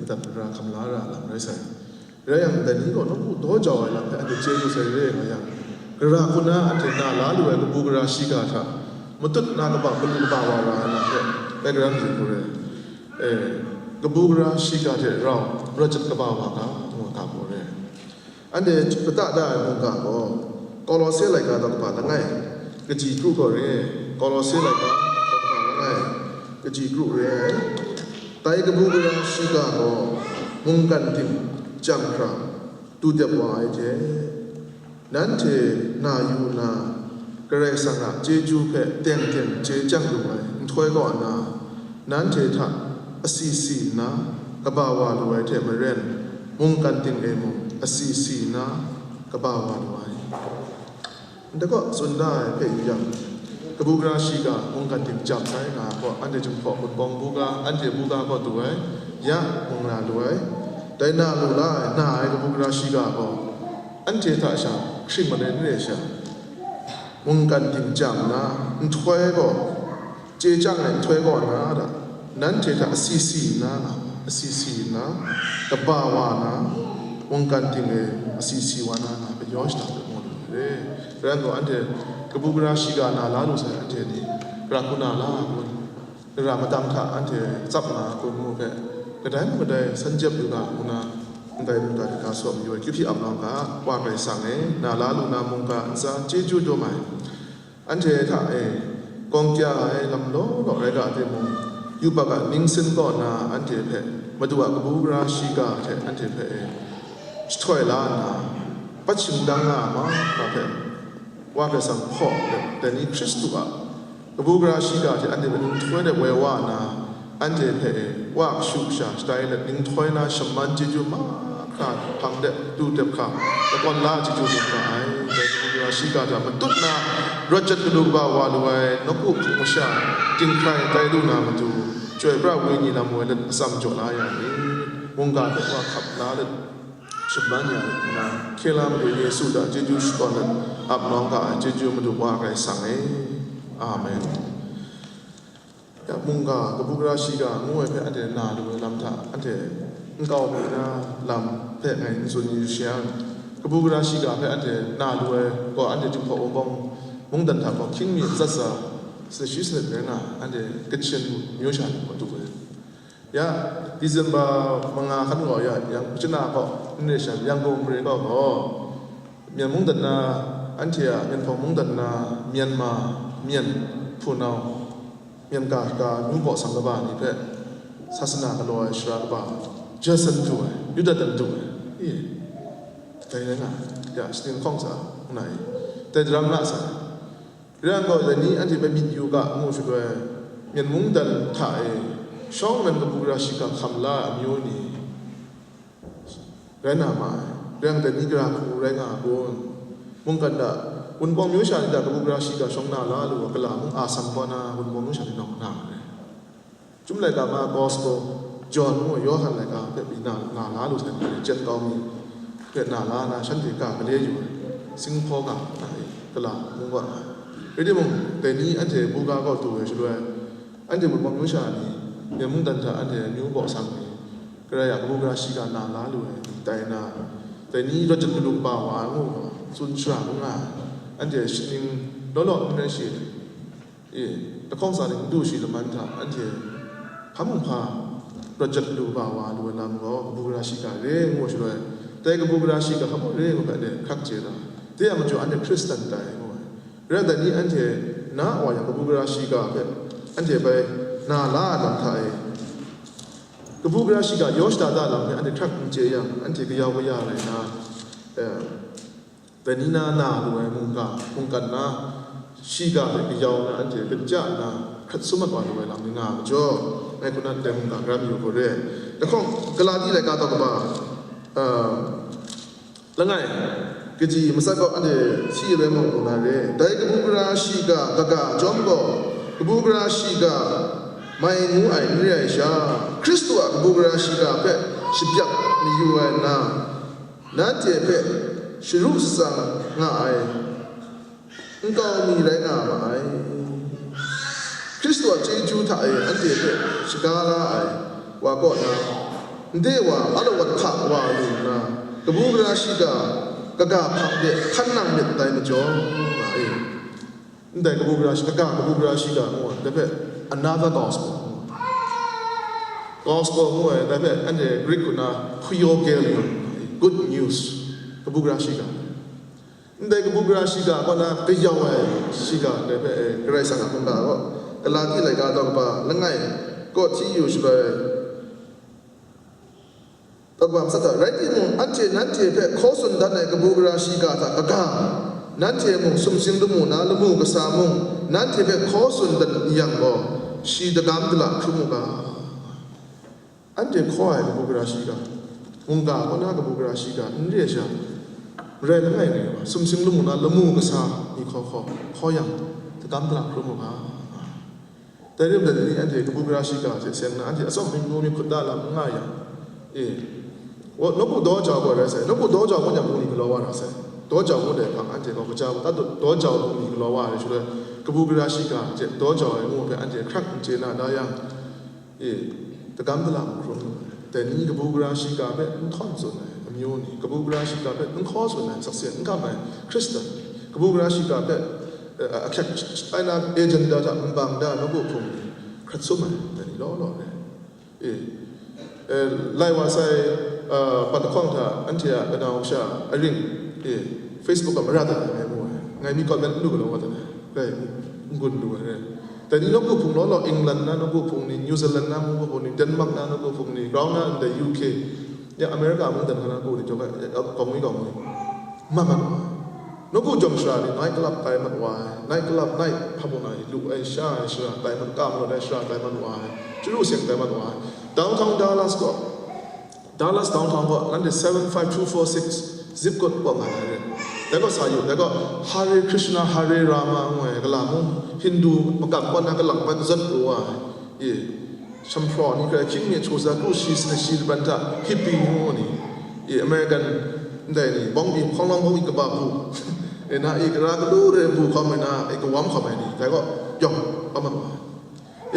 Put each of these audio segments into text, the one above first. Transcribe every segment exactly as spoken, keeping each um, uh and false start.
Dap ra hkam la ra lam rai sai. Rai yang, dai ni gaw nawku daw jau ai lam hpe anhte chye lu sai re nga yang, gara hku na anhte na la lu ai kabu gara shiga hta matut na kaba, galu kaba wa ra ai lam hpe bai karan yu hku re. E, kabu gara shiga hte rau marat chyat kaba wa ga, ngu ga hku re. Anhte kata da ai mungga gaw, Kawlawse laika daw kaba langai, kaji kru gaw re ai, Kawlawse laika daw kaba langai, kaji kru re ai. Dai kabu gara shiga gaw mungkan ting chyam hkra du dep wa ai hte, nanhte na yu nna, Karai Kasang a chyeju hpe teng teng chye chyang lu ai nhtoi kaw na, nanhte hta asi si nna kaba wa lu ai hte maren, mungkan ting e mung asi si nna kaba wa lu ai. Ndai kaw tsun da ai hpe yu yang, kabu gara shiga mungkan ting chyam sai nga ai kaw, anhte Jinghpaw Wunpawng buga, anhte buga kaw du ai, ya mung na lu ai, dai na lu la ai, na ai kabu gara shiga gaw, anhte hta sha hkring malai n re sha, mungkan ting chyam nna, nhtoi gaw, chye chyang ai nhtoi kaw na hta, nanhte hta asi si nna, asi si nna, kaba wa na, mungkan ting e asi si wa na, nga kayawng shada hpe mu lu re. Rai nna, anhte kabu gara shiga na la lu sai, anhte ni gara hku na la kun, gara madang hta anhte tsap nga kun ngu hpe, kadai mung kadai san jep yu ga ngu na, ndai mungga hte ga saw mayu ai, Kyu hpyi ap nawng ga, Wa Karai Kasang e, na la lu na mungga ntsa chyeju dum ai. Anhte hta e, gawng kya ai lam law law rai ga timung, yubak a ningsin kaw na anhte hpe Madu a kabu gara shiga hte anhte hpe e, jahtoi la nna, pat shingdang nga ai mahkra hpe, Wa Karai Kasang hpaw let, dai ni Hkristu a kabu gara shiga hte anhte hpe nhtoi let woi wa nna, anhte hpe e, Wa a kashu kasha shatai let, nhtoi na shaman chyeju mahkra hpang de du dep hkra, lakawn la chyeju dum nga ai. Dai kabu gara shiga hta matut na, rawt jat galu kaba wa lu ai, nawku hpung masha, ting hkrai tai lu na matu, Chyoi pra Wenyi lam woi let atsam jaw la ya ni, mungga hpe wa hkap la let, shaman ya let nna, hkye la Madu Yesu hta chyeju shakawn let ap nawng ga ai. Chyeju Madu Wa Karai Kasang e. Amen. Ya, mungga, kabu gara shiga ngu ai hpe anhte na lu ai lam hta, anhte nkau mi na lam hpe ngai n tsun yu shi yang, kabu gara shiga hpe anhte na lu ai gaw, anhte Jinghpaw Wunpawng mungdan hta gaw hkying mi atsatsa, sashi sanit rai nga, anhte Kachin myu sha ni gaw du ai. Ya, December manga hkan gaw ya, yang Kachina gaw n re sha, Yangon mare gaw gaw, Myen mungdan na, anhte a Myen hpawng mungdan na, Myanmar, Myen, hpunau, Myen ga, ga, ngu baw sang kaba ni hpe sasana galaw ai sara kaba Jason du ai, Yuda dan du ai, e, dai rai nga, ya, shaning hkawng sa, nna e, dai daram nga sa, rai yang gaw, dai ni anhte hpe myit yu ga, ngu shaloi, Myen mungdan hta e shawng nnan kabu gara shiga hkam la ai amyu ni, rai na ma ai. Rai yang, dai ni gara hku rai nga a kun? Mungkan da, Wunpawng myu sha ni da kabu gara shiga shawng na la lu ai, gala mung a san kaw na Wunpawng myu sha ni nawng na ai. Chyum laika ma Gospel, John ngu ai Yawhan laika hpe pyi na, na la lu sai, chyen kau mi hpe na la na, shanhte ga gale yu ai, Singhpaw ga na e, gala mung wa na. Rai timung, dai ni anhte buga kaw du ai shaloi, anhte Wunpawng myu sha ni, Myen mungdan hta anhte amyu baw sang ni, Karai a kabu gara shiga na la lu ai ni tai na, dai ni rawt jat galu kaba wa ai ngu gaw, tsun shara n nga ai. Anhte shaning law law n rai shi, e, lahkawng sa ning n du shi laman hta, anhte hpa mung hpa rawt jat galu kaba wa lu ai lam gaw, kabu gara shiga re ngu shaloi, dai kabu gara shiga hpa mung re ngu hpe anhte hkrak chye na, de a majaw anhte Hkristan tai ngu ai. Rai dai ni anhte na wa yang kabu gara shiga hpe anhte bai na la ai lam hta e, kabu gara shiga yaw shada da lam hpe anhte hkrak n chye yang, anhte kayau kaya rai na, eh, dai ni na na lu ai mungga, mungkan na, shiga hpe kayau na anhte ganja nna hkrat sum mat wa lu ai lam ni nga ai majaw, ngai hku na ndai mungga karam yu hku re. Lahkawng Galati laika daw kaba, eh, langai, kaji matsat gaw anhte si rai mung lu na re. Dai kabu gara shiga kaga chyawm gaw, kabu gara shiga mai ngu ai n re ai sha, Hkristu a kabu gara shiga hpe shabyak mayu ai nna, nanhte hpe sharu shatsang nga ai nkau mi rai nga ma ai. Hkristu a chyeju hta e anhte hpe shaga la ai wa kaw na, Ndai wa, alawan hka wa lu nna, kabu gara shiga kaga hpang de hkan nang myit dai majaw nga e. Ndai kabu gara shi-, kaga kabu gara shiga ngu ai, dai hpe another gospel ngu ai. Gospel ngu ai, dai hpe anhte Greek hku na huiogelion, good news, kabu gara shiga. Ndai kabu gara shiga kaw na kayau ai shiga, dai hpe, eh, Karai Kasang a mungga gaw, Galati laika daw kaba langai kaw hti yu shaloi, Daw kaba matsat hta, rai timung, anhte nanhte hpe hkaw tsun dan ai kabu gara shiga hta kaga, nanhte mung sumsing lamu na lamu kasa mung, nanhte hpe hkaw tsun dan n yang gaw, shi dagam dala hkrum u ga. Anhte hkaw ai kabu gara shiga, mungga kaw na kabu gara shiga, n re ai sha, marai langai ngai wa, sumsing lamu na lamu kasa ni hkaw hkaw, hkaw yang, dagam dala hkrum u ga. Dai rim dan ni, anhte kabu gara shiga hte seng nna, anhte atsawm mi ngu mi hkut da lam n nga yang, e, wa, nawku daw jau gaw rai sai, nawku daw jau gaw yang bungli galaw wa ra sai, daw jau gaw dai hpang anhte gaw kaja gaw, daw jau bungli galaw wa ai shaloi, kabu gara shiga hte daw jau ai ngu hpe anhte hkrak n chye na da yang, e, dagam dala n hkrum. Dai ni kabu gara shiga hpe n htawn tsun ai amyu ni, kabu gara shiga hpe n hkaw tsun ai, sakse n kam ai Hkristan, kabu gara shiga hpe, eh, ahkyep ai na agenda hta nbang da nawku hpung ni hkrat sum ai, dai ni law law re. E, eh, lai wa sai, eh, bat lahkawng hta anhte a kanau sha aring, e, Facebook a marat ai ngai mu ai, ngai mi comment n lu galaw wa dan ai, rai, n gun lu ai re. Dai ni nawku hpung law law, England na nawku hpung ni, New Zealand na nawku hpung ni, Denmark na nawku hpung ni, grau na ndai U K, ya America mung dan hkra nawku ni, jawng ai, ya, kawng ni kawng ni, man man wa ai. Nawku jawng shara ni night club tai mat wa ai, night club, night hpa bung na lu ai, sha ai shara tai mat, ka marawt ai shara tai mat wa ai, chyaru seng tai mat wa ai. Downtown Dallas gaw, Dallas downtown gaw, nanhte seven five two four six zip code kaw nga na re. Dai gaw sa yu, dai gaw Hare Krishna, Hare Rama ngu ai, kala mung Hindu makam kaw na kalang bai kazawt pru wa ai, e, shamhpraw ni hkrai hkying mi hkru sa, kru shi, sani shi laban hta hippie ngu ni, e, American ndai ni, bawng pyi hpawng lawng hpawng pyi kaba bu, e, na, e, kara kalu re bu hkawm ai na, e, kawam hkawm ai ni, dai gaw yawng kawm ai wa.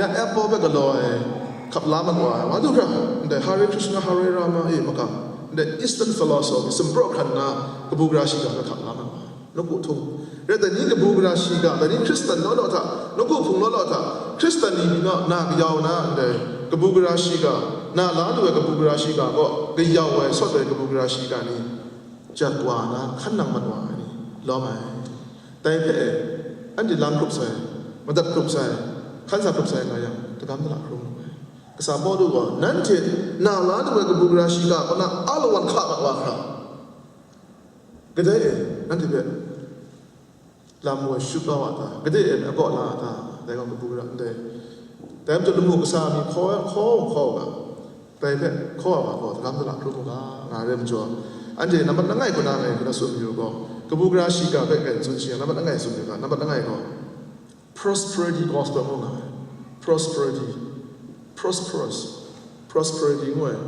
Ya, Apple hpe galaw ai, hkap la mat wa ai, wa du hkra, ndai Hare Krishna, Hare Rama, e, makam, ndai Eastern philosophy, sumpraw hkran na, kabu gara shiga hpe hkap la mat wa ai, nawku htung. Rai dai ni kabu gara shiga, dai ni Hkristan law law hta, nawku hpung law law hta, Hkristan ni mi naw na kayau na, ndai kabu gara shiga, na la lu ai kabu gara shiga gaw, kayau ai, sawt ai kabu gara shiga ni, jat wa na, hkan nang mat wa ai ni, lawm ai. Dai hpe, anhte lam hkrup sai, madat hkrup sai, hkan sa hkrup sai nga yang, dagam dala hkrum lu ai. Kasa Pawlu gaw, nanhte na la lu ai kabu gara shiga kaw na alawan hka mat wa hkra, kadai e, nanhte hpe lam woi shut kau a ta? Kadai e, agaw la a ta? Dai gaw kabu gara ndai. Dai majaw lamu kasa mi hkaw, hkaw, hkaw u ga. Dai hpe hkaw ai wa gaw, dagam dala hkrum u ga, nga ai majaw, anhte nambat langai kaw na ngai hkra tsun mayu gaw, kabu gara shiga hpe ngai tsun shi yang, nambat langai tsun mayu ga, nambat langai gaw, prosperity gospel ngu nga ai. Prosperity, prosperous, prosperity ngu ai,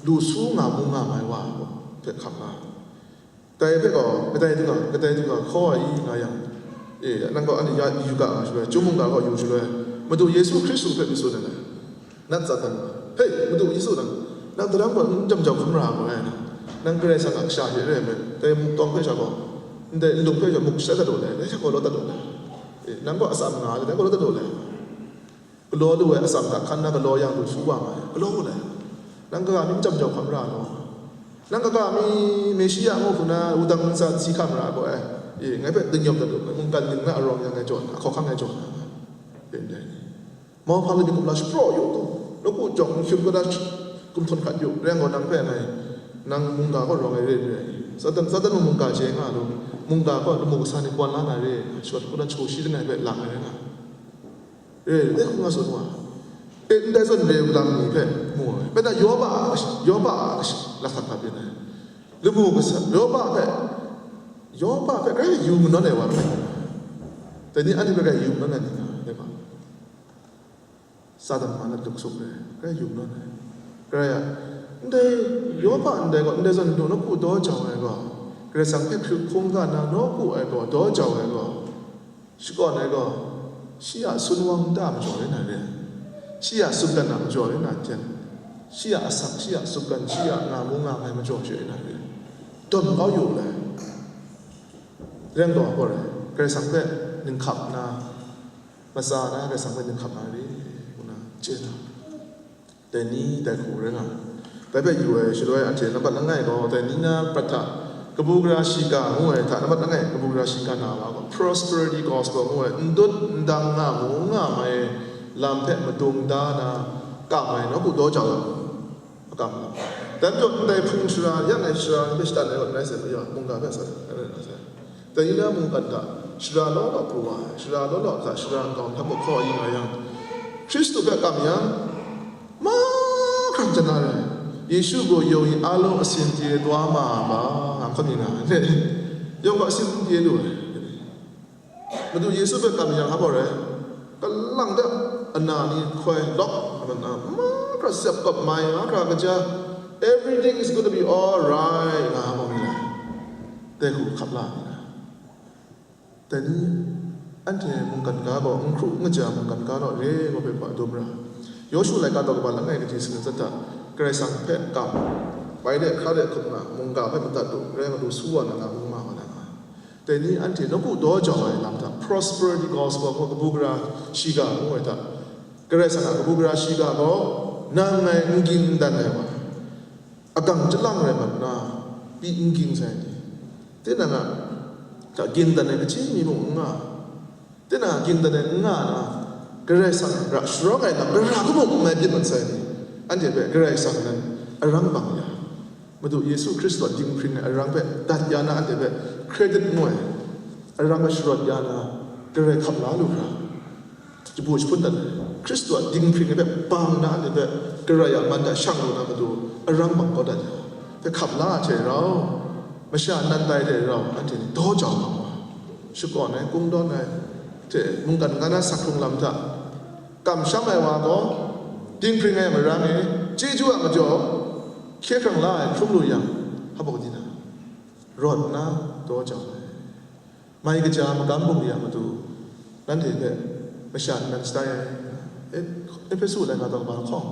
lu su nga mu nga mai wa hpe hkap nga ai. Dai hpe gaw, kadai du ga, kadai du ga, hkaw ai i nga yang, e, nang gaw anhte ya yu ga nga shaloi, chyum mungga gaw yu shaloi, Madu Yesu Hkristu hpe myit tsun ai, nat Satan, hei, Madu Yesu nang, nang daram gaw n jam jau hkrum ra ai gaw, nang Karai Kasang a kasha hte re ai, dai mung tawng hpe sha gaw, ndai ndung hpe sha muk shatai dat lu ai, dai hta gaw lawt dat lu ai, e, nang gaw atsam nga ai, dai gaw lawt dat lu ai. Galaw lu ai atsam hta hkan na galaw yang lu su wa nga ai, galaw lu ai. Nang kaga mi n jam jau hkam ra law. Nang kaga mi Meshia ngu hku na wudang ntsa si hkam ra gaw ai. E, ngai hpe dingnyawm dat lu, mungkan ning na arawng yang ngai jaw na, ahkawhkam ngai jaw na, e ndai ni. Mauhpa lami kumla shapraw yu tu, nawku jawng n hkyun kau da, kumhtawn hkat yu, rai yang gaw nang hpe ngai, nang mungga kaw rawng ai re n re ai. Satan, Satan mung mungga chye nga lu, mungga kaw lamu kasa ni kawn la na re, shawt hku na shagu shi langai hpe lang ai rai nga. E, e hku nga tsun wa. E, ndai zawn re u lam ni hpe mu ai. Bai na Yoba a kash-, Yoba a kash-, laksak hta byin ai. Lamu kasa, Yoba hpe, Yoba hpe grai yu manawn ai wa rai. Dai ni anhte hpe grai yu manawn ai ni nga, dai hpa. Satan ma na duk suk ai, grai yu manawn ai. Grai a, ndai Yoba ndai gaw, ndai zawn du nawku daw jau ai gaw, Karai Kasang hpe hkrit hkungga na nawku ai gaw, daw jau ai gaw, shakawn ai gaw, shi a sun wang nta majaw rai na re ai, shi a sumdan a majaw rai na hten, Shi a asak, shi a sutgan, shi a nga mu nga ai majaw she na ri. Dawn kau yu le. Ren gaw gaw rai. Karai Kasang hpe ninghkap na, matsa na Karai Kasang hpe ninghkap na ri, ngu na chye na. Dai ni dai hku rai nga. Dai hpe yu ai, shaloi anhte nambat langai gaw, dai ni na prat hta, kabu gara shiga ngu ai hta, nambat langai kabu gara shiga na wa gaw, prosperity gospel ngu ai, n dut n dang nga mu nga mai lam hpe madung da na, kam ai nawku daw jau ai. Makam lam. Dai majaw ndai hpung sara, yang ai sara ni hpe shatan ai rawt ngai sai majaw, mungga hpe sai, ngai rawt ngai sai. Dai ni na mungkan hta, sara law law pru wa ai, sara law law hta, sara nkau hkam hkaw yi nga yang, Hkristu hpe kam yang, mahkra chana rai. Yesu gaw yawng e a law asin chye dwa ma ai ba, nga hkawm yu na, yawng gaw asin n chye lu ai. Madu Yesu hpe kam yang hpa rai, kalang de ana ni hkoi lawk, ana mahkra sep kap mai, mahkra kaja, everything is going to be alright, nga hpa mi lai. Dai hku hkap la mi lai. Dai ni, anhte mungkan ga gaw, n hkru n kaja mungkan ga naw re, ngu hpe hpa dum ra. Yawshu laika daw kaba langai kaji sanit tsat hta, Karai Kasang hpe kam, bai de hkra de hkum nga, mungga hpe madat lu, rai nga lu, su wa na nga, ngu nga nga na nga. Dai ni anhte nawku daw jau ai lam hta, prosperity gospel gaw kabu gara shiga ngu ai hta, Karai Kasang a kabu gara shiga gaw nang ngai n ging n dan ai wa, agang chyalang rai mat nna, pyi n ging sai ni, tinang a hta ging dan ai kaji mi mung n nga, tinang a ging dan ai n nga na, Karai Kasang ra sharawng ai lam gara hku mung n mai byin mat sai ni, anhte hpe Karai Kasang nan arang bang ya. Madu Yesu Hkristu a dinghpring ai arang hpe dat ya na, anhte hpe credit ngu ai arang hpe sharawt ya na, Karai hkap la lu hkra, jabu jahpun dat ai. Hkristu a dinghpring ai hpe bang na, anhte hpe Karai a man hta shang lu na matu arang bang kau dat ya, hpe hkap la ai hte rau, masha nan tai hte rau, anhte ni daw jau nga wa, shakawn ai, kungdawn ai, hte mungkan ga na sak hkrung lam hta, kamsham ai wa gaw, dinghpring ai marang e, chyeju a majaw, hkye hkrang la ai hkrum lu yang, hpa ni na, rawt nna daw jau ai. Mai kaja magam bungli a matu, nanhte hpe masha nnan shatai ai. E, Ehpesu laika daw kaba lahkawng,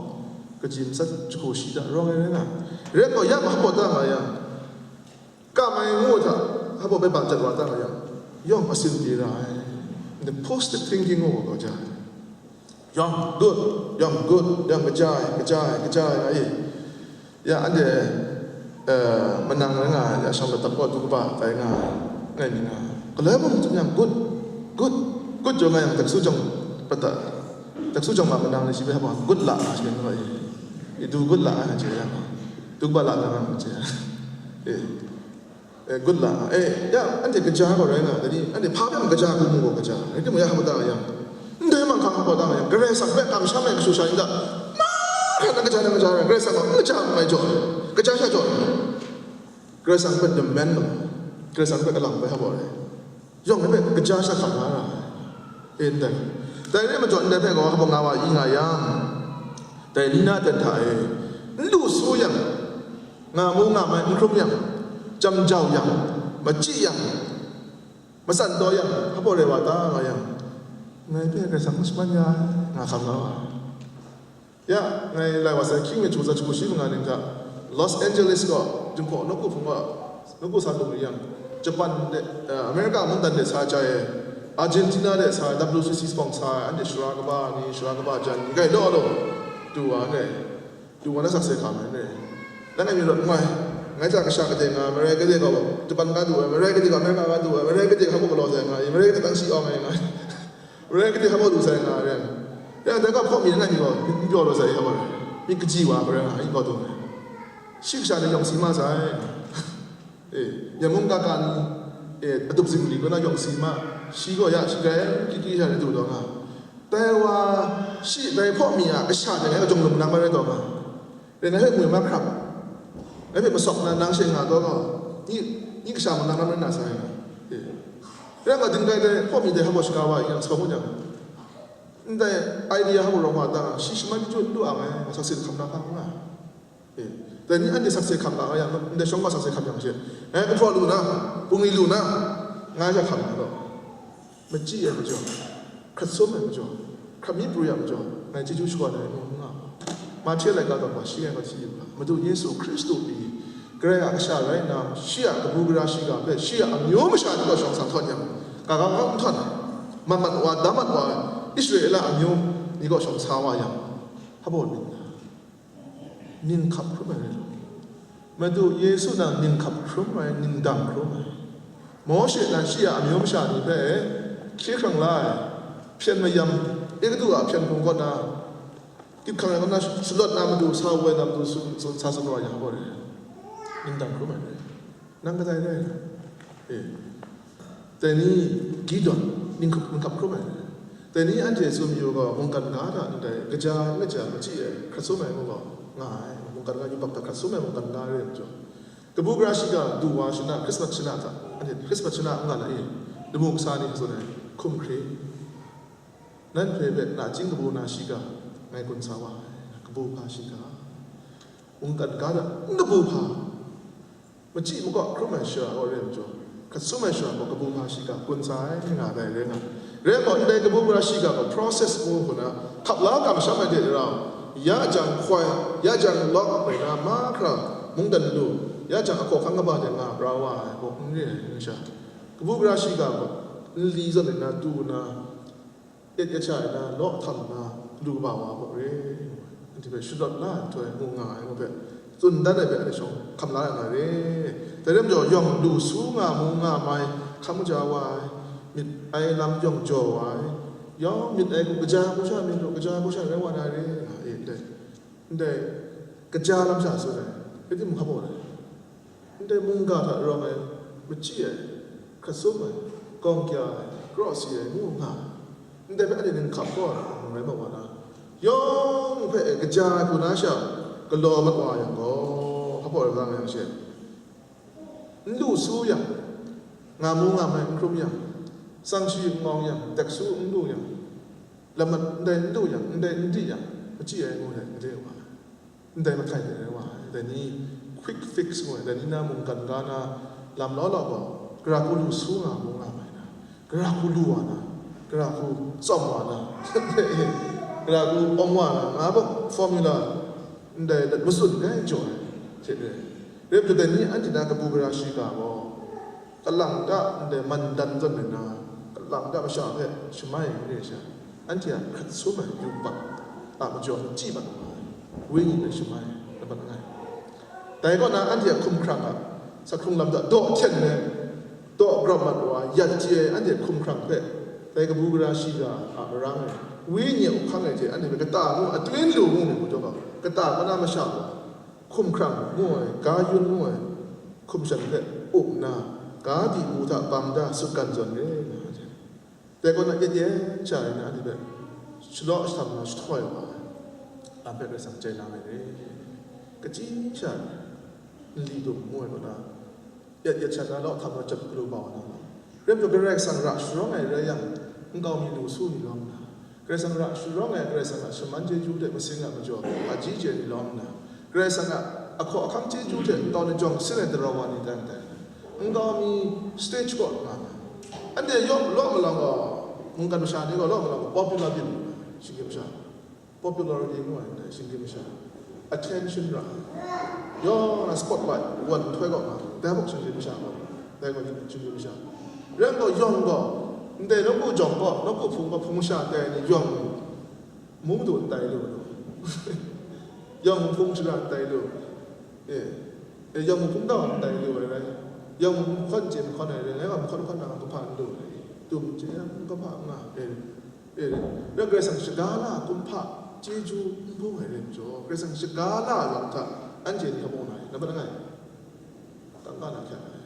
kaji matsat jahku shi hta rawng ai rai nga. Rai gaw, ya ma hpaw ta nga yang, kam ai ngu hta, hpa bai bam jat wa ta nga yang, yawng asin pyi ra ai. The positive thinking ngu gaw ja ai. Yawng good, yawng good, yawng kaja ai, kaja ai, kaja ai, nga i. Ya, anhte, eh, manang rai nga, ya, shawng latap gaw du kaba tai nga, ngai mi nga. Galoi mung tsun yang good, good, good jaw nga yang, taksu jawng, pata, taksu jawng ma manang ni shi bai hpa, good la, shi bai nga i. I du good la, nga je yang. Du kaba la, nga je. Eh. Eh, good la, eh, ya, anhte kaja gaw rai nga, dai ni, anhte hpa hpe mung kaja hku mu gaw kaja, rai timung ya hpa ta nga yang, ndai manghkang hpa ta nga yang, Karai Kasang hpe kamsham ai kashu sha yin hta, mahkra na kaja na kaja rai, Karai Kasang gaw n kaja n mai jaw, kaja sha jaw, Karai Kasang hpe demand lu, Karai Kasang hpe kalang bai hpa rai, yawng hpe kaja sha hkam la ra ai, eh, ndai, dai rai majaw ndai hpe gaw hpa nga wa i nga yang, dai ni na ten hta e, n lu su yang, nga mu nga mai n hkrum yang, jam jau yang, machyi yang, matsan taw yang, hpa rai wa ta nga yang, ngai hpe Karai Kasang n shaman ya ai, nga hkam la wa. Ya, ngai lai wa sai, hkying mi chu za chu shi manga ning hta, Los Angeles gaw, Jinghpaw nawku hpung wa, nawku sa lung yang, Japan de, eh, America mungdan de sa jai ai, Argentina de sa ai, W C C sponsor ai, anhte shara kaba ni, shara kaba jan ni, gai law law, du wa ai. Du wa na sakse hkam ai re. Langai mi rawt n wai. Ngai hta kasha kadai nga, marai kadai gaw, Japan ga du ai, marai kadai gaw, America ga du ai, marai kadai hpa galaw sai nga, marai kadai tang shi awng ai nga, marai kadai hpa lu sai nga, re. Ya, dai ga hpawt mi langai mi gaw, n pyaw lu sai, ya, marai. Mi kaji wa, marai nga, i gaw du ai. Shi kasha ni yawng si ma sai. Eh, Myen mung kaka ni, eh, adup zingri kaw na yawng si ma, shi gaw ya, shi grai, kiki sha ni du taw nga. Dai wa, shi, dai hpawt mi a kasha de ngai kajung lung nang marai taw nga. Dai ngai hpe ngwi ma hkrap. Ngai hpe masawk na nang she nga taw nga. Ni, ni kasha manang na marai na sai nga. Eh. Rai nga, dingdai dai hpawt mi dai hpa gaw shaga wa yang sa mu jang. Ndai idea hpa gaw rawng wa ta, shi shaman chyu n lu ang ai, sakse hkam na hkang nga. Eh, dai ni anhte sakse hkam la nga yang, ndai shawng ma sakse hkam yang she, eh, kahpraw lu na, bungli lu na, nga ja hkam na gaw, machyi ai majaw, hkrat sum ai majaw, hkrat mi pru ai majaw, ngai chyeju shakawn ai mu n nga. Mahte laika daw hpa shi ngai gaw hti yu ga, Madu Yesu Hkristu pyi, Karai a kasha rai nna, shi a kabu gara shiga hpe shi a amyu masha ni gaw shawng sa htawn yang, ga ga hkawng n htawn ai, mat mat wa, dam mat wa ai, Israela amyu ni gaw shawng sa wa yang, hpa baw myit nga, ning hkap hkrum ai rai law. Madu Yesu na ning hkap hkrum ai, ning dang hkrum ai. Mawshe nan shi a amyu masha ni hpe hkye hkrang la ai, hpyen mayam, Egutu a hpyen hpung kaw na, Kip hkang ai kaw na, shalawt na matu, sa woi na matu, sa sumraw ya gaw re. Ning dang hkrum ai re. Nang kadai rai na? E. Dai ni, Gideon, ning hkap, ning hkap hkrum ai re. Dai ni anhte tsun yu gaw, mungkan ga hta ndai, kaja, n kaja, machyi ai, hkrat sum ai ngu gaw, nga ai, mungkan ga yubak hta hkrat sum ai mungkan ga re ai majaw. Kabu gara shiga du wa shana, Christmas shana hta, anhte Christmas shana n nga na e, lamu kasa ni tsun ai, hkum hkri. Nanhte hpe nachying kabu na shiga ngai gun sa wa ai, kabu hpa shiga. Mungkan ga na, n kabu hpa. Machyi makawp hkrum ai shara gaw re ai majaw, hkrat sum ai shara gaw kabu hpa shiga gun sa ai, nga dai rai nga. Rai gaw, ndai kabu gara shiga gaw process ngu hku na, hkap la ga masham ai de rau, ya jang hkoi, ya jang lawk rai na, mahkra mungdan lu, ya jang ahkaw hkang kaba de nga bra wa ai gaw n re ai, n sha. Kabu gara shiga gaw, nli zawn rai na, tu na, yet yet sha ai na, law htam na, lu kaba wa hpaw re, anhte hpe shalawt la ai nhtoi, ngu nga ai ngu hpe, tsun dan ai hpe anhte shawng hkam la ai nga re. Dai rai majaw, yawng lu su nga mu nga mai, hkam kaja wa ai, myit ai lam yawng jaw wa ai, yawng myit ai hku kaja hku sha myit lu, kaja hku sha rai wa na re, nga e ndai, ndai kaja lam sha tsun ai, rai timung hpa baw ai. Ndai mungga hta rawng ai, machyi ai, hkrat sum ai, gawng kya ai, karaw si ai, ngu nga ai. Ndai hpe anhte ning hkap kau ai, ngu rai mat wa na, yawng hpe kaja ai hku na sha galaw mat wa yang gaw, hpa hpaw rai nga yang she, n lu su yang, nga mu nga mai n hkrum yang, tsang shi n ngawng yang, tek su n lu yang, lamat ndai n lu yang, ndai n di yang, machyi ai ngu ai, gade wa ai. Ndai mahkai de rai wa ai, dai ni quick fix ngu ai, dai ni na mungkan ga na lam law law gaw, gara hku lu su nga mu nga mai na, gara hku lu wa na, gara hku tsawm wa na, gara hku awng wa na, nga gaw formula ndai dat matsun rai jaw ai hte re. Rai nna dai ni anhte na kabu gara shiga gaw, kalang ta ndai mandan zawn rai na, kalang ta masha hpe shamai n re sha, anhte a hkrat sum ai yubak a majaw n chyi mat wa ai, wenyi hpe shamai laban langai. Dai kaw na, anhte a hkumhkrang a sahkrung lam hta daw hten ai, daw grap mat wa ai, yat chye ai anhte a hkumhkrang hpe, dai kabu gara shiga a marang e, wenyi a uhkang e hte anhte hpe kata ngu, atun lu ngu myit majaw ga, kata kaw na masha gaw, hkumhkrang ngu ai, ga yun ngu ai, hkum shan hpe up nna, ga di mu hta bam da sutgan zawn re, nga ai. Dai kaw na, yet yet sha rai na, anhte hpe shalaw shahtawng na shahtoi wa ai, lam hpe Karai Kasang chye na ai re. Kachyi sha, nli dum ngu ai kaw na, yet yet sha na law htam na jep galu bau na, rai nna Karai Kasang ra sharawng ai rai yang, nkau mi lu su ni lawm na, Karai Kasang ra sharawng ai, Karai Kasang a shaman chyeju hte masing a majaw a ji chye ni lawm nna, Karai Kasang a ahkaw ahkang chyeju hte nkau ni jawng sin ai dara wa ni teng teng, nkau mi stage kaw nga na, anhte yawng law malawng gaw, mungkan masha ni gaw law malawng gaw popular byin, shinggyim masha, popularity ngu ai ndai shinggyim masha, attention ra ai, yawng na spotlight wan nhtoi kaw nga, dai muk shinggyim masha gaw, dai gaw shinggyim masha. Rai gaw yawng gaw, ndai nawku jawng gaw, nawku hpung gaw hpung masha tai ni yawng, mung du n tai lu, yawng hpung shara n tai lu, e, e, yawng hpung dau n tai lu ai rai, yawng hpung hkawn chye hkawn ai rai, ngai gaw hkawn hkawn na kahpa n lu ai, tum chye kahpa nga, e, e, rai Karai Kasang shaga la kumhpa chyeju n bung ai rai majaw, Karai Kasang shaga la lam hta anhte ni hkabung na ai, nambat langai, tangka na hkyak ai.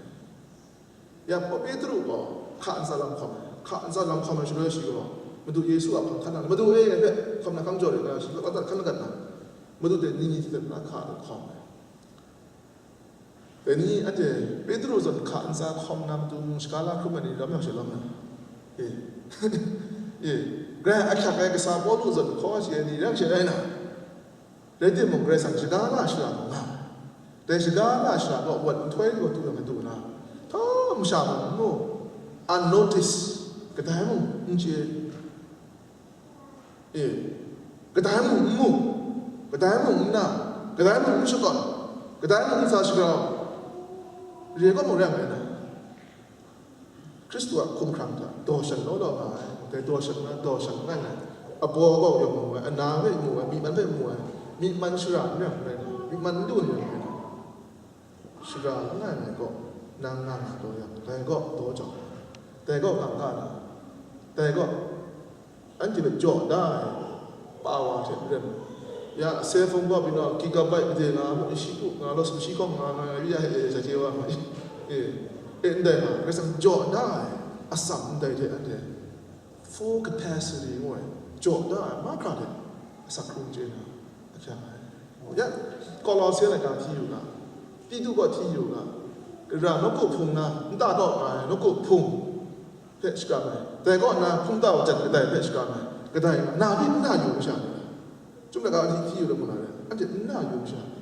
Ya, Petru gaw hka ntsa lam hkawm ai, hka ntsa lam hkawm ai shaloi shi gaw, Madu Yesu a hpang hkan nang, Madu e, ngai hpe hkawm na hkang jaw rit nga, shi gaw kata hkan lagat na, Madu hte ni ni hte na hka hkawm ai. Dai ni anhte Petru zawn hka ntsa hkawm na matu shaga la hkrum ai ni lam yang she lawm ai. E, e, grai ahkyak ai kasa Pawlu zawn hkaw shi ai ni yang she rai na. Rai timung, Karai Kasang shaga la shara gaw nga ai. Dai shaga la shara gaw wat nhtoi gaw tu yang du na, htawng masha mung n mu, unnoticed, kadai mung n chye, e, kadai mung n mu, Kadai mung n na, kadai mung n shakawn, kadai mung n sa shagrau, re kaw mung rai nngai na, Hkristu a hkumhkrang hta daw shan law law nga ai, dai daw shan na, daw shan n ngai ai, abaw kaw yawng mu ai, ana hpe mu ai, myi man hpe mu ai, myi man shara n rai nngai na, myi man n lu n rai nngai na, shara n ngai ai kaw, nang nga nga taw yang, dai kaw daw jau, dai kaw kangka na, dai kaw anhte hpe jaw da ai, power hte maren. Ya, cell phone gaw pyi na, gigabyte made nga mu, shi ku nga law, sumshi kawng nga nga, ya, ya, ya, ya, wa nga, e, e, ndai nga, Karai Kasang jaw da ai, atsam ndai hte anhte full capacity ngu ai, jaw da ai, mahkra hte asak hkrung chye na, ahkyak ai. Ya, Kolosi laika hti yu ga, Titu gaw hti yu ga, ra nawku hpung na, nta taw nga ai, nawku hpung hpe shakram ai. Dai kaw na hpungtau jan kadai hpe shakram ai. Kadai na, na byin n na yu masha ni. Chyum laika hti, hti yu lamu na re, anhte n na yu masha ni.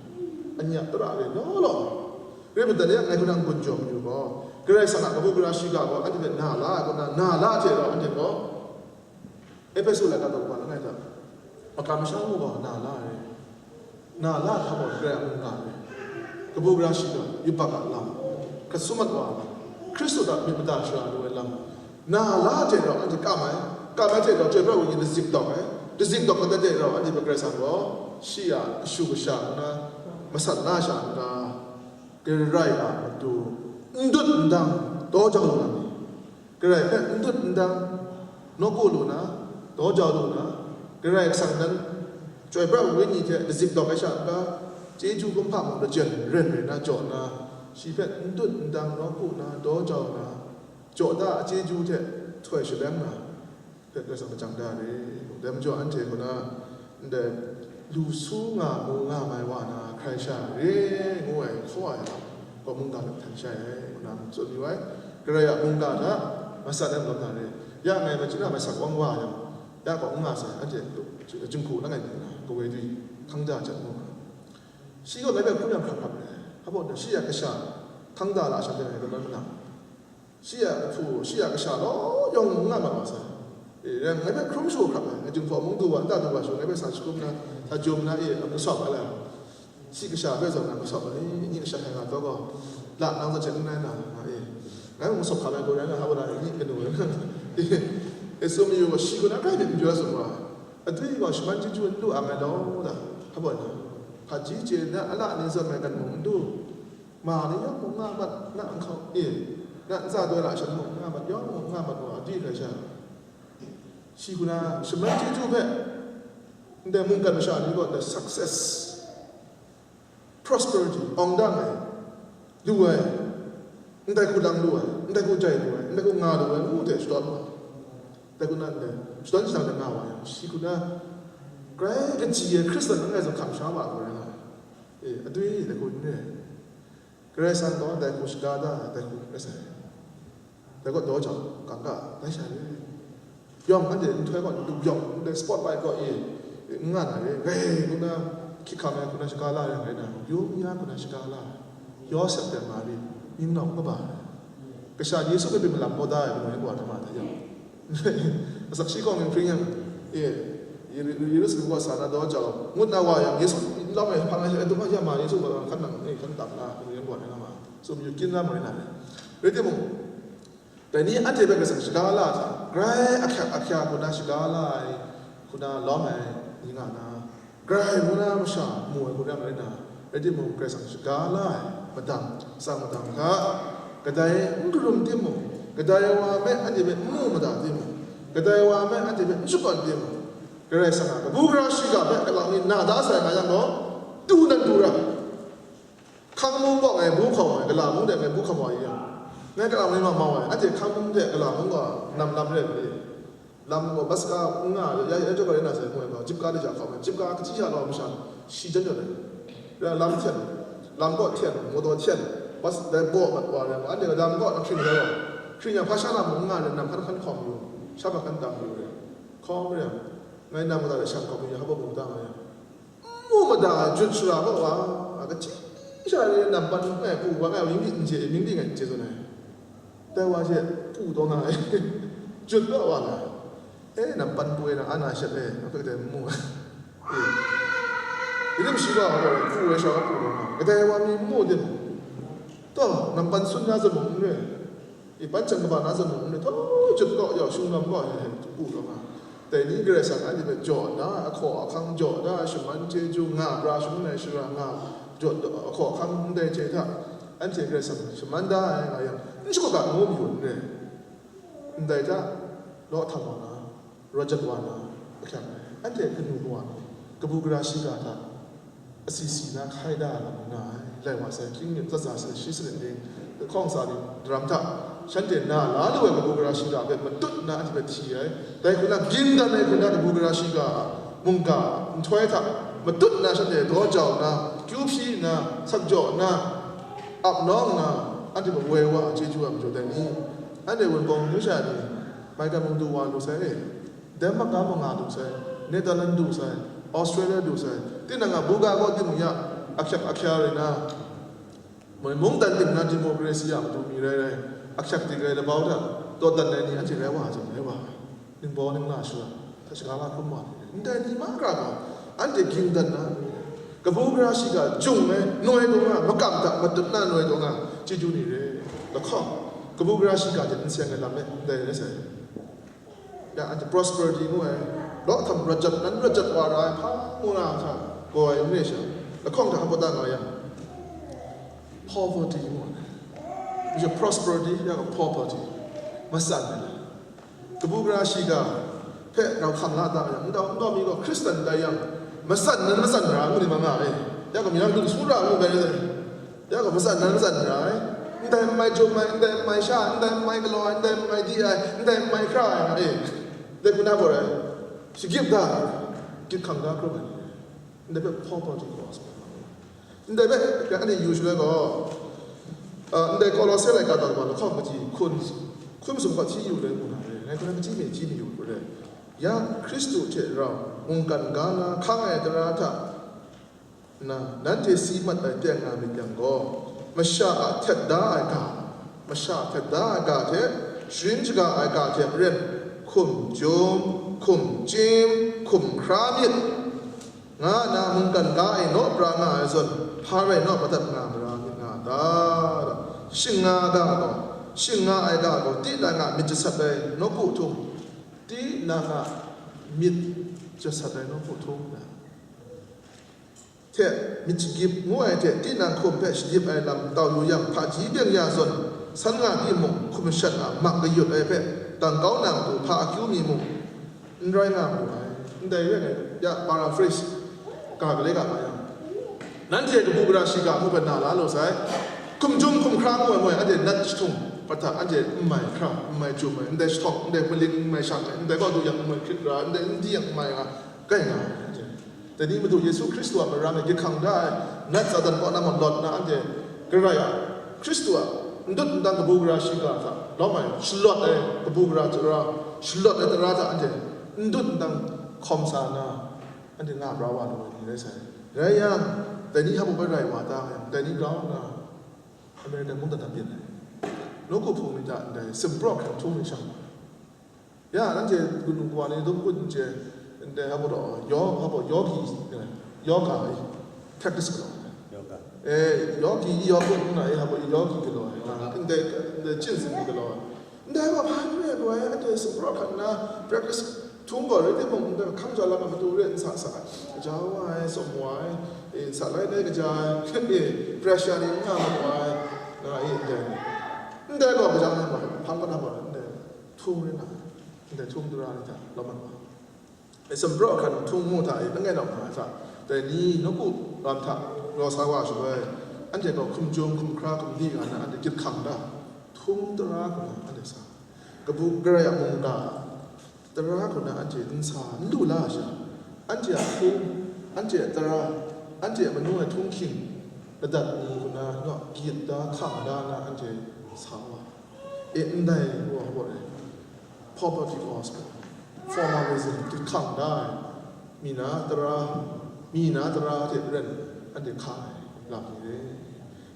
Anya tara re law law. Rai madat ya, ngai hku nang gun jaw mayu gaw, Karai Kasang a kabu gara shiga gaw anhte hpe na la ai kaw na, na la hte rau anhte gaw, Ehpesu laika daw kaba langai hta, makam masham gaw na la ai. Na la hta gaw Karai a mungga ai. Kabu gara shiga, yubak a lam, hkasum mat wa a lam, Hkristu hta myit mada shara lu ai lam, na la hte rau anhte kam ai, kam ai hte rau Chyoi Pra Wenyi ni zik dawk ai, zik dawk ai hte rau anhte hpe Karai Kasang gaw shi a kashu kasha nna, masat na sha nta, Karai a matu n dut n dang daw jau lu na ni? Karai hpe n dut n dang, nawku lu na, daw jau lu na, Karai Kasang nan Chyoi Pra Wenyi hte dazik dawk ai sha n ga, chyeju kumhpa mung lajyen ren rai na jaw na, shi hpe n dut n dang nawku na, daw jau na, jaw da a chyeju hte htoi shaleng na, hpe Karai Kasang lajang da re. Dai majaw anhte kaw na, ndai lu su nga mu nga mai wa na hkrai sha re ngu ai hkaw ai lam gaw mungga hpe htan shai ai, ngu na tsun yu ai. Karai a mungga hta masat ai malawm na re. Ya ngai machyina mai sak wang wa yang, ya kaw n nga sai, anhte jinghku langai mi na, kawoi dwi hkang ja jet mu nga. Shi gaw ngai hpe hkrum yang hkrap hkrap re, hpa baw na shi a kasha hkang da la shanhte ngai galawn ma na. Shi a ahpu, shi a kasha law yawng mung nga mat wa sai. E, yang ngai hpe hkrum shagu hkrap ai, ngai jinghpaw mung du wa, nta du wa shagu, ngai hpe sa shakum na, sa jum na, e, masawp ai la. Shi kasha hpe zawn na masawp ai, ni kasha hkrai nga taw gaw, la nang zawn hte n rai na, nga, e. Ngai mung masawp hkam ai gaw rai nga, a wara ni kanu rai nga. E, e, sum yu gaw shi gaw na grai myit n pyaw ai zawn wa. Adwi gaw shaman chyeju n lu ang ai law, da, hpa baw na. Hpaji chye na, a la ni zawn mai kan mung n du. Ma ni yawng mung nga mat, na nhkau e, na ntsa doi la shan mung nga mat, yawng mung nga mat wa, di hkrai sha. Shi hku na shaman chyeju hpe, ndai mungkan masha ni gaw, the success, prosperity, awng dang ai, lu ai, ndai hku lang lu ai, ndai hku jai lu ai, ndai hku nga lu ai, ngu hte shadawn wa. Dai hku na ndai, shadawn shadan hte nga wa yang, shi hku na, grai kaji ai Hkristan langai zawn hkam sha wa ai gaw rai nga ai. E, adwi dai hku n re ai. Karai Kasang gaw dai hku shaga da ai, dai hku rai sai. Dai gaw daw jau, kangka, dai sha re. Yawng anhte nhtoi gaw lup yawng, ndai spotlight gaw e, n nga na re. Rai ngu na, hkyit hkam ai hku na shaga la yang rai na, yum ya hku na shaga la ai. Yawsep hte Mari, ning nawk kaba ai. Kasha Yesu hpe pyi malam kau da ai, kanu yan kawa hta ma hta yawng. Asak shi hkawng ning hpring yang, e, Yeru-, Yerusalem kaw sa na daw jau, ngut na wa yang, Yesu lawm e hpang ai, e, dum a ya ma, Yesu gaw hkan nang, e, hkan tam na, kanu yan kawa rai nga ma. Sum yu kyin na marin na re. Rai timung, dai ni anhte hpe Karai Kasang shaga la ai hta, grai ahkyak ahkya hku na shaga la ai, hku na lawm ai ni nga na, grai ngu na masha mu ai hku na marin na, rai timung, Karai Kasang shaga la ai madang, tsang madang hta, kadai n karum timung, kadai wa hpe anhte hpe n mu mada timung, kadai wa hpe anhte hpe n shakawn timung, Karai Kasang a kabu gara shiga hpe kalang mi na da sai nga yang gaw, tu nan du ra. Hkang mung gaw ngai bu hkawm ai, kala mung de ngai bu hkawm wa yang, ngai kala mung ni ma mau ai, anhte hkang mung de kala mung gaw nam lam rai ai. Lam gaw bus ka n nga, ya, ya, ya, ya, na sai, ngu ai gaw, jip ka de ja hkawm ai, jip ka kachyi sha lau masha, shi jan jaw ai. Ya, lam hten, lam gaw hten, motor hten, bus dai baw mat wa rai, anhte lam gaw na hkring rai wa, hkring yang hpa sha na mung n nga ai, nam hkan hkan hkawm yu, sha hpa hkan dang yu rai, hkawm rai yang, ngai nam mada de shang hkawm yu, ya, hpa baw mung da nga yang. Mu mada jut shara gaw wa, a kachyi sha re, nampan ngai pu wa, ngai wa myit n chye, myit ngai n chye zawn ai. Dai wa she pu taw nga ai. Jut gaw wa nga ai. E, nampan pu e na, ana shat e, a hpe kadai n mu ai. E. Rim shi wa gaw, hku ai sha wa pru na, kadai wa mi n mu de, taw, nampan sun na zawn mung n re, i, panchang kaba na zawn mung n re, taw, jut kaw yau, shung lam kaw ai, ai, pru na nga. Dai ni Karai Kasang anhte hpe jaw na, ahkaw ahkang jaw na, shaman chyeju nga, pra shangun ai shara nga, jaw, ahkaw ahkang ndai hte hta, anhte Karai Kasang shaman da ai nga yang, n shakaga ngu mayu n re. Ndai hta, law htam wa na, rawt jat wa na, ahkyang, anhte kanu kawa ni, kabu gara shiga hta, asi si na hkai da ai lam nga ai, lai wa sai, hkying myit, tsatsa sai, shi sanit ning, hkawng sa ni, daram hta, shanhte na la lu ai kabu gara shiga hpe matut nna anhte hpe hti ai, dai hku na, ging dan ai hku na kabu gara shiga a mungga nhtoi hta, matut nna shanhte daw jau nna, kyu hpyi nna, sak jaw nna, ap nawng nna, anhte hpe woi wa ai chyeju a majaw dai ni, anhte Wunpawng Mungdan sha ni, Maigan mung du wa lu sai e, Denmark ga mung nga lu sai, Netherlands du sai, Australia du sai, tinang a buga kaw timung ya, ahkyak ahkya rai na, moi mungdan tim na democracy a matu mi rai rai, ahkyak dik rai labau hta, dawdan ai ni anhte rai wa ai zawn rai wa ai. Ningbaw ningla shara, hta shaga la hkrum wa ni, ndai ni mahkra gaw, anhte ging dan na, kabu gara shiga jung ai, noi taw nga, makam hta matut na noi taw nga, chyeju ni re, lahkawng, kabu gara shiga hte n seng ai lam e, ndai rai sai. Ya, anhte prosperity ngu ai, law htam rawt jat, nan rawt jat wa ra ai, hpa ngu na hta, gaw ai n re sha, lahkawng hta hpa ta nga yang, poverty ngu ai. Majaw prosperity, ya gaw poverty, matsan ai lam. Kabu gara shiga hpe rau hkam la da yang, ndau, ndau mi gaw Hkristan tai yang, matsan nan matsan ra ngu ni ma nga e. Ya gaw, myi na matu su ra ngu bai rai. Ya gaw, matsan nan matsan ra ai. Ndai n mai jum ai, ndai n mai sha ai, ndai n mai galaw ai, ndai n mai di ai, ndai n mai hkra ai, nga e. Dai hku na gaw rai, shagyip da ai, gyit hkang da hkrum ai. Ndai hpe poverty cause. Ndai hpe, anhte yu shaloi gaw, a, ndai Kolose laika daw wa lahkawng kaji hkun, hkun sum gaw hti yu le mu na re, ngai hkun na kaji me hti mayu re. Ya Hkristu hte rau mungkan ga na hkang ai tara hta na, nanhte si mat ai teng nga myit yang gaw, masha a htet da ai ga, masha a htet da ai ga hte, sharin shaga ai ga hte maren, hkum jum, hkum chyim, hkum hkra myit, nga nna mungkan ga e naw pra nga ai zawn, hpa rai naw madat nga mara myit nga ta? Shing nga ga gaw, shing nga ai ga gaw, tinang a myit jasat ai nawku htung, tinang a myit jasat ai nawku htung, hte myit shagyip ngu ai hte tinang hkum hpe shadip ai lam tau yu yang, hpaji byeng ya zawn, san nga timung, hkum shat a mak kayut ai hpe dang kau na matu hpa akyu mi mung, n rai nga mu ai. Ndai rai ngai, ya, paraphrase ga gale ga nga yang, nanhte kabu gara shiga hpe na la lu sai, hkum jum hkum hkra ngu ai, ngu ai, anhte nat jahtung prat hta anhte n mai hkra, n mai jum ai, ndai jahtawng, ndai maling, n mai shang ai, ndai kaw du yang n mai hkrit ra, ndai n di yang n mai nga, kai nga ai, anhte. Dai ni matu Yesu Hkristu a marang e gyit hkang da ai, nat Satan kaw na malawt na anhte Karai a, Hkristu a n dut n dang kabu gara shiga hta lawm ai, shalawt ai kabu gara tara, shalawt ai tara hta anhte n dut n dang hkawm sa na, anhte nga pra wa lu ai ni rai sai. Rai yang, dai ni hpa mung rai wa ta yang, dai ni grau nna American mungdan hta byin ai. Nawku hpung ni hta ndai sumpraw hkran htung ni shang, ya, nanhte kanu kawa ni dum kun n chye, ndai hpa gaw, yaw, hpa gaw, yogi, yoga e, practice galaw ai. Yoga. E, yogi, i yoga nna, e, hpa gaw, i yogi galaw ai. Ndai, ndai chin sin galaw ai. Ndai wa hpa n re ai, anhte sumpraw hkran nna, practice htung gaw rai timung, ndai hkang ja lam a matu re n sa sa ai. Kaja wa ai, tsawm wa ai, e, sa lai dai kaja ai, e, pressure ni n nga mat wa ai, nga e, ndai. Ndai gaw kaja na ma, hpang kata ma, ndai. Htung rai na, ndai htung tara ni hta lawm ai wa. E, sumpraw hkran htung mu hta e, langai nau hkra hta, dai ni nawku lam hta raw sa wa shaloi, anhte gaw hkum jum, hkum hkra, hkum di nga na, anhte gyit hkang da, htung tara hku na anhte sa, kabu Karai a mungga tara hku na anhte n sa, n lu la sha, anhte a htung, anhte a tara, anhte a manu ai htunghking ladat ni hku na, naw, gyit da, hkang da na anhte sa wa. E, ndai wa hpa rai, poverty gospel, formalism, gyit hkang da ai, mi na tara, mi na tara hte ren, anhte hka ai lam ni re.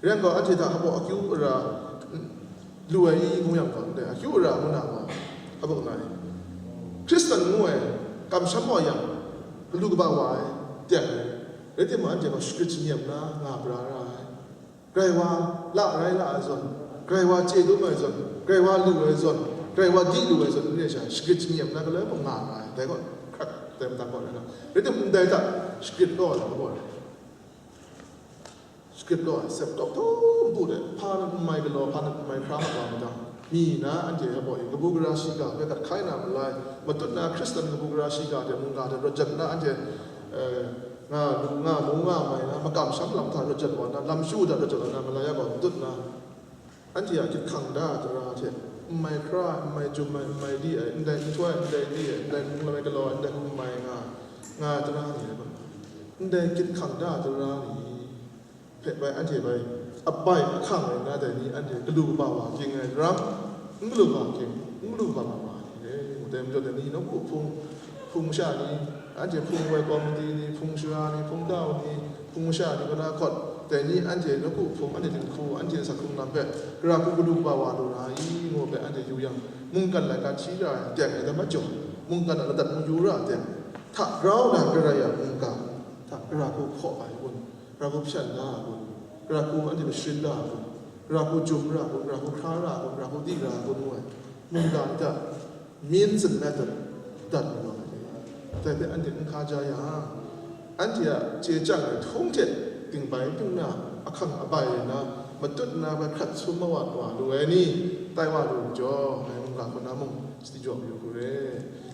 Rai yang gaw, anhte hta hpa akyu ara, lu ai i ngu yang gaw, ndai akyu ara ngu na gaw, hpa ngai, Hkristan ngu ai, kamsham wa yang, galu kaba wa ai, teng ai, Rai timung, anhte gaw shagrit shangyep na nga pra ra ai. Grai wa la rai la ai zawn, grai wa chye dum ai zawn, grai wa lu ai zawn, grai wa di lu ai zawn, n re sha, shagrit shangyep na galoi mung nga ra ai. Dai gaw hkrat dai madat gaw rai na. Rai timung, ndai hta shagrit law ai lam gaw rai. Shagrit law ai, sep tawp htum bu de, hpa n mai galaw, hpa n mai hkra mat wa magang, mi na anhte hpa baw i, kabu gara shiga hpe gat hkai na malai, matut na Hkristan kabu gara shiga hte mungga hte rawt jat na anhte, eh, nga lu, nga mu, nga mai na, makam sham lam hta rawt jat wa na, lam shu hta rawt jat wa na, malai ya gaw matut na, anhte a gyit hkang da ai tara hte, n mai hkra ai, n mai jum ai, n mai di ai, ndai nhtoi ai, ndai di ai, ndai hkungga mai galaw ai, ndai hkungga mai nga, nga ai tara ni rai gaw, ndai gyit hkang da ai tara ni hpe bai, anhte bai, abai ahkang rai na dai ni, anhte galu kaba wa ging ai ram, n galu kaba ging, n galu kaba wa ai ni re. Dai majaw dai ni, nawku hpung, hpung masha ni, anhte hpung woi kawmti ni, hpung sara ni, hpung dau ni, hpung masha ni, kaw na hkawt, dai ni anhte nawku hpung, anhte dinghku, anhte asak hkrung lam hpe, gara hku galu kaba wa lu na i, ngu hpe anhte yu yang, mungkan laika hti ra ai, teng ai dan majaw, mungkan a ladat mung yu ra ai teng, hta grau na Karai a mungga hta gara hku hkaw ai kun, gara hku hpyan da ai kun, gara hku anhte hpe sharin da ai kun, gara hku jum ra ai kun, gara hku hkra ra ai kun, gara hku di ra ai kun ngu ai, mungga ni hta, means and method dat lu ai. Dai hpe anhte n hkaja yang, anhte a chye chyang ai htung hte dingbai dingna ahkang abai rai na, matut na bai hkrat sum mawat wa lu ai ni, tai wa lu ai majaw, ngai mungga hku na mung sadi jaw mayu hku re.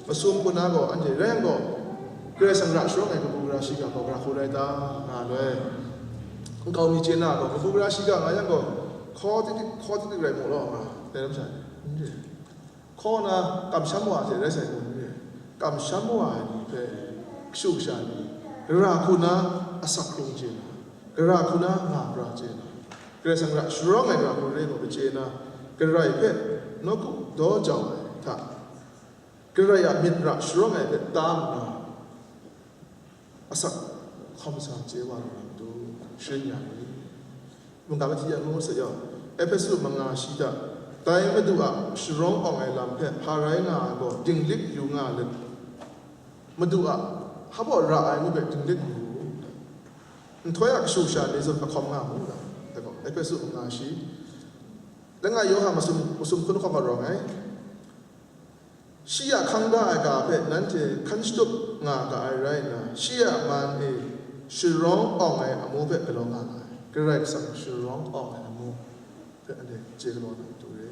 Masum hku na gaw anhte rai yang gaw, Karai Kasang ra sharawng ai kabu gara shiga gaw gara hku rai ta, nga lu ai. Nkau mi chye na gaw, kabu gara shiga nga yang gaw, hkaw tik tik, hkaw tik tik rai mu law, nga, dai lam sha ni? N re. Hkaw na kamsham wa hte rai sai gaw n re. Kamsham wa ai ni hpe kashu kasha ni, gara hku na asak hkrung chye na, gara hku na nga pra chye na, Karai Kasang ra sharawng ai gara hku re gaw chye na, Karai hpe nawku daw jau ai hta, Karai a myit ra sharawng ai hpe tam nna, asak hkawm sa chye wa lu na matu, sharin ya ai. Mungga mahti ya ngu sa yaw, Ehpesu manga shi hta, dai Madu a sharawng awng ai lam hpe hpa rai nga ai gaw dinglik yu nga let, Madu a hpa baw ra ai ngu hpe dinglik yu u. Nhtoi a kashu kasha ni zawn ahkawm nga mu ga, dai gaw Ehpesu manga shi, langai Yawhan masum, masum hkun hkawm rawng ai. Shi a hkang da ai ga hpe nanhte hkan shatup nga ga ai rai nna, shi a man e sharawng awng ai amu hpe galaw nga ga ai. Karai Kasang sharawng awng ai amu hpe anhte chye galaw na matu re.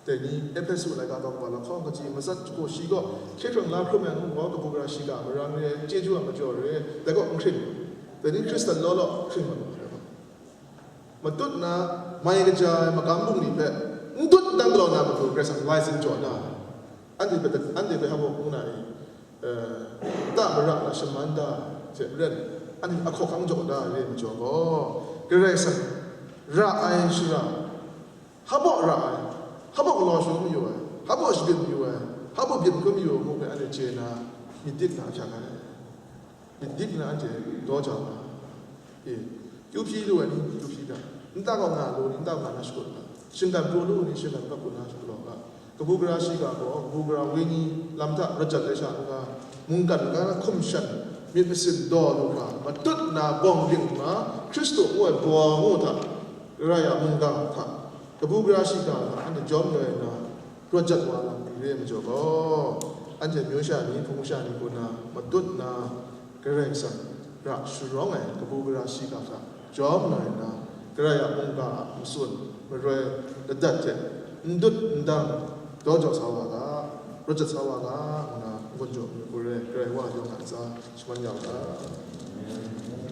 Dai ni Ehpesu laika taw kaba lahkawng kaji matsat jahku shi gaw hkye hkrang la hkrum ai ngu gaw, kabu gara shiga marang re ai, chyeju a majaw re ai, dai gaw n hkring ai. Dai ni Hkristan law law hkring mat ai. Matut na mai kaja ai magam bungli hpe n dut n dan galaw na matu Karai Kasang lai zing jaw na, anhte hpe, anhte hpe hpa baw ngu na i, eh, nta mara na shaman da hte maren, anhte ahkaw hkang jaw da re ai majaw gaw, Karai Kasang ra ai shara, hpa baw ra ai, hpa baw galaw shagun mayu ai, hpa baw shabyin mayu ai, hpa baw byin hkrum mayu ai ngu hpe anhte chye na, myit dik na ahkyak ai. Myit dik na anhte daw jau nga, e, kyu hpyi lu ai ni, kyu hpyi ga, nta gaw nga lu ni, nta gaw nga na shakut ga, shinggan pru lu ni, shinggan pru na shakut ga, kabu gara shiga gaw, kabu gara wenyi lam hta rawt jat ai sha n-ga, mungkan ga hkum shan, myit masin daw lu hkra, matut na bawng ling nna, Hkristu ngu ai baw ngu hta, Karai a mungga hta, kabu gara shiga hta, anhte jawm loi nna, rawt jat wa lam ni re ai majaw gaw, anhte myu sha ni, hpung sha ni hku na matut na, Karai Kasang ra sharawng ai kabu gara shiga hta jawm na rai nna, Karai a mungga a matsun maroi ladat hte n dut n dang daw jau sa wa ga, rawt jat sa wa ga, ngu na n-gun jaw ai hku re, Karai Wa yawng a ntsa shaman ya u ga. Amen.